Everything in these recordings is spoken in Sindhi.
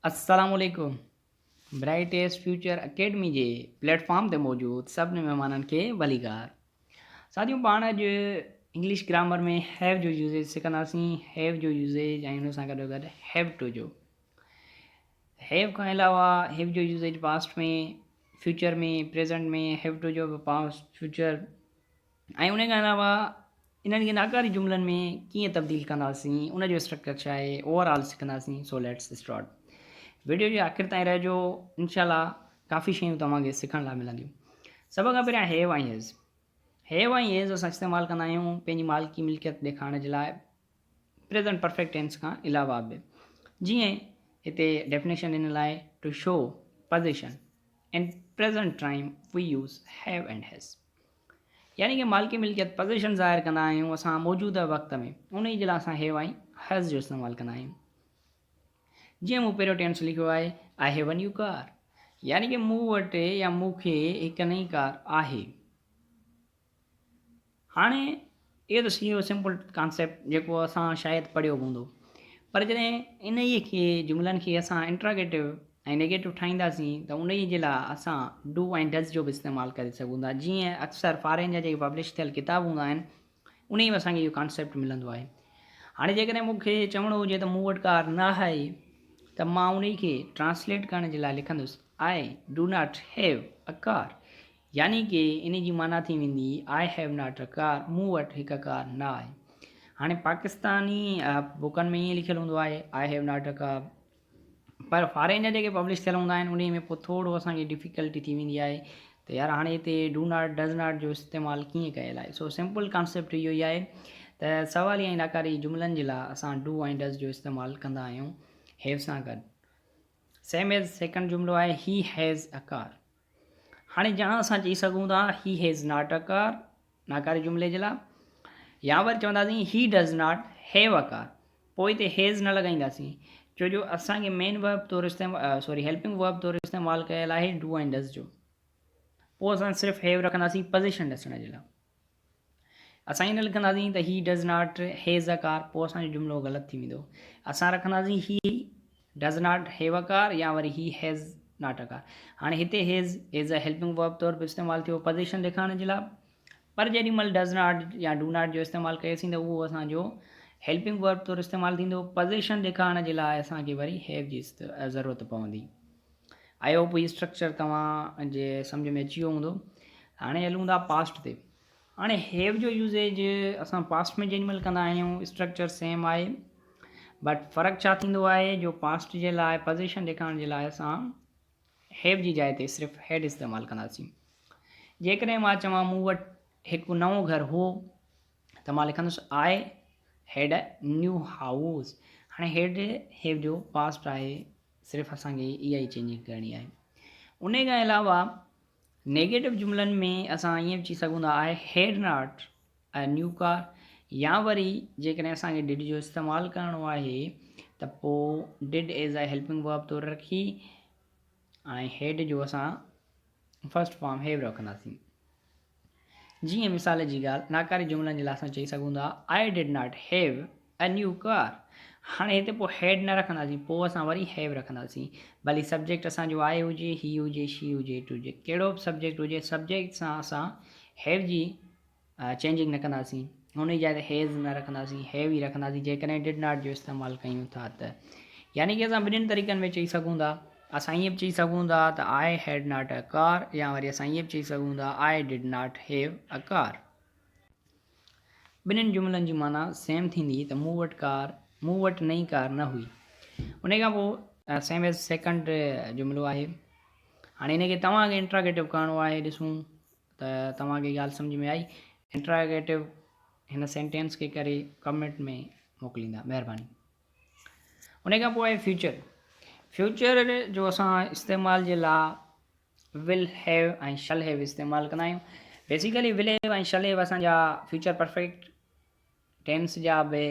السلام عليڪم برائٽيسٽ فيوچر اڪيڊمي جي پليٽ فارم تي موجود سڀني مهمانن کي ڀليڪار. ساٿيو پاڻ اڄ انگلش گرامر ۾ have جو يوزيج سکنداسين. Have جو يوزيج ۽ ان سان گڏو گڏ have two جو. Have کان علاوه have جو usage past ۾ future ۾ present ۾ have to جو به پاسٽ فيوچر ۽ ان کان علاوه انهن کي ناڪاري جملن ۾ ڪيئن تبديل ڪنداسين ان جو اسٽرڪچر ڇا آهي اوور آل سکنداسين. So let's start. Video جي آخر تائين رهجو، انشاء الله ڪافي شيون توهان کي سکڻ لاء ملنديون. سڀ کان پهريان have ۽ has. Have ۽ has اسان استعمال ڪندا آهيون پنهنجي مالڪي ملڪيت ڏيکارڻ جي لاء پريزنٽ پرفيڪٽ ٽينس کان علاوه به، جيئن هتي ڊيفينيشن ڏنل آهي to show position in present time we use have and has, يعني ڪه مالڪي ملڪيت پزيشن ظاهر ڪندا آهيون اسان موجوده وقت ۾، انهي جي لاء اسان have ۽ has جو استعمال ڪندا آهيون. جيئن مون پهريون ٽينس لکيو آهي I have a new ڪار، يعني ڪه مون وٽ يا مون کي هڪ نئين ڪار آهي. هاڻي اهو ته سيو سمپل ڪانسيپٽ جيڪو اسان شايد پڙهيو به هوندو، پر جڏهن انهي کي جملن کي اسان انٽراگيٽو ۽ نيگيٽو ٺاهينداسين ته انهيء جي لاء اسان do ۽ does جو به استعمال ڪري سگهون ٿا. جيئن اڪثر فارين جا جيڪي پبلش ٿيل ڪتاب هوندا آهن انهيء ۾ اسان کي اهو ڪانسيپٽ ملندو آهي. هاڻي جيڪڏهن مون کي چوڻو هجي ته مون وٽ ڪار نه آهي ته مان انهيء کي ٽرانسليٽ ڪرڻ جي لاء لکندس I do not have a car، يعني ڪي انهي جي معنيٰ ٿي ويندي I have not a car، مون وٽ هڪ ڪار نه آهي. هاڻي پاڪستاني بڪن ۾ ائين لکيل هوندو آهي I have not a car، per foreign جا جيڪي پبلش ٿيل هوندا آهن انهي ۾ پوء ٿورو اسان کي ڊفيڪلٽي ٿي ويندي آهي ته يار هاڻي هتي do not does not جو استعمال ڪيئن ڪيل آهي. سو سمپل ڪانسيپٽ اهو ئي آهي ته سوالي ۽ ناڪاري جملن جي لاء اسان do ۽ does جو استعمال ڪندا آهيون have سان گڏ. سيم ايز سيڪنڊ جملو آهي هي هيز ا ڪار. هاڻي جهان اسان چئي سگهون ٿا he has not a car ناڪاري جملي جي لاء، يا وري چونداسين he does not have a car, پوء هتي هيز نه لڳائينداسين ڇو جو اسان کي مين ورب طور استعمال سوري هيلپنگ ورب طور استعمال ڪيل آهي do ۽ does جو، پوء اسان صرف have رکنداسين پزيشن ڏسڻ جي لاء. اسان ائين نه لکنداسين ته he does not has a car, پوء اسان جو جملو غلط ٿي ويندو. اسان رکنداسين he does not have a car يا وري he has not a car. هاڻي هتي has as a helping verb طور به استعمال ٿيو پزيشن ڏيکارڻ جي لاء، پر جيڏي مهل ڊز not يا do not جو استعمال ڪيوسين ته اهو اسان جو هيلپنگ ورب طور استعمال ٿيندو، پزيشن ڏيکارڻ جي لاء اسان کي وري هيو جي ضرورت پوندي. I hope he structure توهان جي سمجھ ۾ اچي ويو هوندو. هاڻي هلون ٿا پاسٽ تي. هاڻي have جو يوزيج اسان پاسٽ ۾ جيڏي مهل ڪندا آهيون اسٽرڪچر سيم آهي، بٽ فرق ڇا ٿيندو آهي جو پاسٽ جي لاء پزيشن ڏيکارڻ جي لاء اسان have جي جاء تي صرف هيڊ استعمال ڪنداسين. جيڪڏهن مان چوان مون وٽ هڪ نئون گهر هو ته مان لکندس I had a new house. هاڻي هيڊ have جو پاسٽ آهي، صرف اسان کي اها ئي چينجنگ ڪرڻي آهي. انهي کان علاوه نيگيٽو جملن ۾ اسان ائين به چئي سگهون ٿا I had not a new car, يا وري جيڪڏهن اسان کي did جو استعمال ڪرڻو آهي ته پوء did as a helping verb طور رکي ۽ هيڊ جو اسان فرسٽ فارم have رکنداسين. جيئن مثال جي ڳالهه ناڪاري جملن جي لاء اسان چئي سگهون ٿا I did not have a new car. هاڻي هتي پوء هيڊ نه رکنداسين، پوء اسان وري have رکنداسين. ڀلي سبجيڪٽ اسان جو آء هجي، هي هجي، شي هجي، it هجي، ڪهڙو به سبجيڪٽ هجي، سبجيڪٽ سان اسان have جي چينجنگ نه ڪنداسين. ان جي جاء تي هيز نه رکنداسين، have ئي رکنداسين جيڪڏهن did not جو استعمال ڪيون ٿا ته. يعني ڪي اسان ٻنهين طريقن ۾ چئي سگهون ٿا. اسان ائين به چئي سگهون ٿا ته I had not a car يا وري اسان ائين به چئي سگهون ٿا I did not have a car. ٻنهين جملن جي معنيٰ سيم ٿيندي ته مون وٽ ڪار، مون وٽ نئين ڪار نه هئي. انهي کان پوء سيم ايز سيڪنڊ جملو آهي. هاڻي ان کي توهان کي انٽراگيٽو ڪرڻو آهي، ڏسون ته توهان کي ڳالهه سمجهه ۾ آئي. انٽراگيٽو هن سينٽينس کي ڪري ڪمينٽ ۾ موڪليندا. مهرباني. ان کان پوء آهي فيوچر. فيوچر جو اسان استعمال جي لاء ول have ۽ شل have استعمال ڪندا آهيون. Basically will have ۽ shall have اسان جا فيوچر پرفيڪٽ ٽينس جا به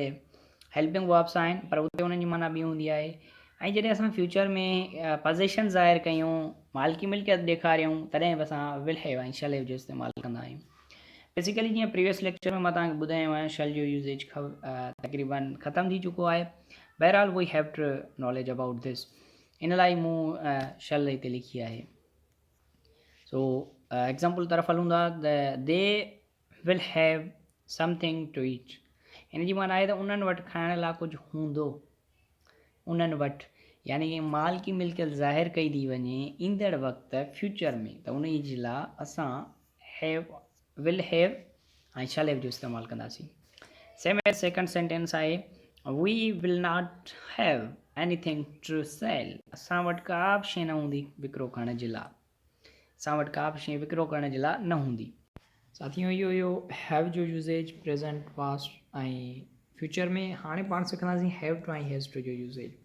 هيلپنگ وربس آهن، پر اتي انهن جي معنيٰ ٻي هوندي آهي. ۽ جڏهن اسان فيوچر ۾ پزيشن ظاهر ڪيون، مالڪي ملڪيت ڏيکاريون، تڏهن به اسان ول have ۽ شل have جو استعمال ڪندا آهيون. بيسيڪلي جيئن پريويس ليڪچر ۾ مان توهان کي ٻڌايو آهي شل جو يوزيج تقريبن ختم ٿي چڪو آهي. بهرحال we have to knowledge about this. ان لاء مون شل هتي لکي آهي. سو ايگزامپل طرف هلون ٿا ته they will have something to eat ان جي معنيٰ آهي ته انهن وٽ کائڻ لاء ڪجهه هوندو. انهن وٽ يعني ڪي مالڪي ملڪيت ظاهر ڪئي ٿي وڃي ايندڙ وقت فيوچر ۾ ته انهي جي لاء اسان have, will have ۽ shall have جو استعمال ڪنداسين. سيم ايز سيڪنڊ سينٽينس آهي we will not have anything to sell اسان وٽ ڪا به شيء نه هوندي وڪرو ڪرڻ جي لاء. اسان وٽ ڪا به شيء وڪرو ڪرڻ جي لاء نه هوندي. ساٿيو اهو هيو have جو يوزيج پريزنٽ، پاسٽ ۽ فيوچر ۾. هاڻي پاڻ سکنداسين have two ۽ has two جو usage.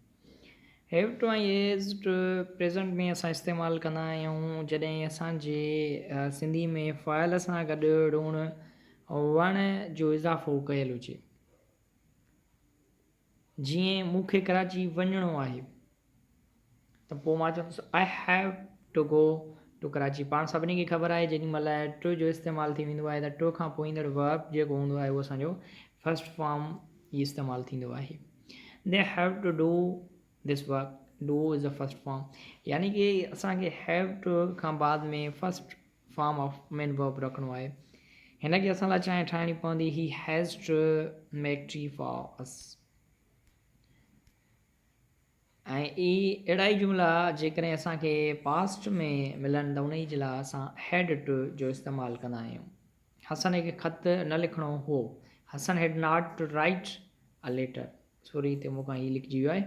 Have to ۽ has to present ۾ اسان استعمال ڪندا آهيون جڏهن اسان جي سنڌي ۾ فاعل سان گڏ ڙوڻ وڻ جو اضافو ڪيل هجي. جيئن مون کي ڪراچي وڃڻو آهي ته پوء مان چوندس I have to go to Karachi. پاڻ سڀني کي خبر آهي جيڏي مهل ٽو جو استعمال ٿي ويندو آهي ته ٽو کان پوء ايندڙ ورب جيڪو هوندو آهي اهو اسان جو فرسٽ فارم ئي استعمال ٿيندو آهي. They have to do this work, do is the first form يعني ڪي اسان کي have to کان بعد ۾ first form of main verb رکڻو آهي. هن کي اسان لاء چانهه ٺاهڻي پوندي، he has to make tea for us. ۽ اي اهڙا ئي جملا جيڪڏهن اسان کي پاسٽ ۾ ملن ته انهي جي لاء اسان هيڊ ٽو جو استعمال ڪندا آهيون. حسن کي خط نه لکڻو هو، Hassan had not to write a letter. Sorry هتي مون کان هي لکجي ويو آهي.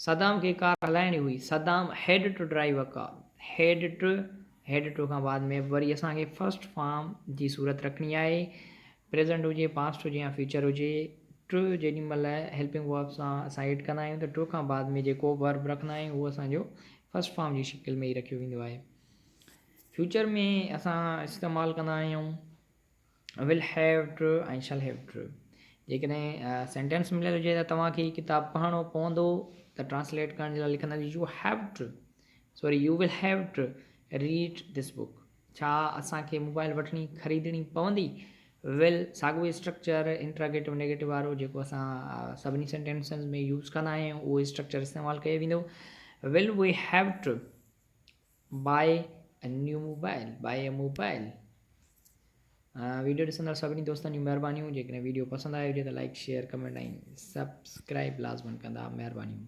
صدام کي ڪار هلائڻي هئي، Saddam had to drive a car. Had to, had to کان بعد ۾ وري اسان کي فرسٽ فارم جي صورت رکڻي آهي. پريزنٽ هجي، پاسٽ هجي يا فيوچر هجي، ٽو جيڏي مهل هيلپنگ ورب سان اسان ايڊ ڪندا آهيون ته ٽو کان بعد ۾ جيڪو ورب رکندا آهيون اهو اسان جو فرسٽ فارم جي شڪل ۾ ئي رکيو ويندو آهي. فيوچر ۾ اسان استعمال ڪندا آهيون will have to ۽ shall have to. جيڪڏهن سينٽينس مليل هجي ته توهان کي هي ڪتاب پڙهڻو پوندو ته ٽرانسليٽ ڪرڻ جي لاء لکنداسين you have to sorry you will have to read this book. ڇا اسان کي موبائل وٺڻي خريدڻي پوندي؟ ول ساڳيو اسٽرڪچر انٽراگيٽو نيگيٽو وارو جيڪو اسان سڀني سينٽينسز ۾ يوز ڪندا آهيون اهو اسٽرڪچر استعمال ڪيو ويندو. Will we have to buy a new mobile, buy a mobile. Video ڏسندڙ سڀني دوستن جون مهربانيون. جيڪڏهن ويڊيو پسند آيو هجي ته لائڪ شيئر ڪمينٽ ۽ سبسڪرائب لازمن ڪندا. مهربانيون.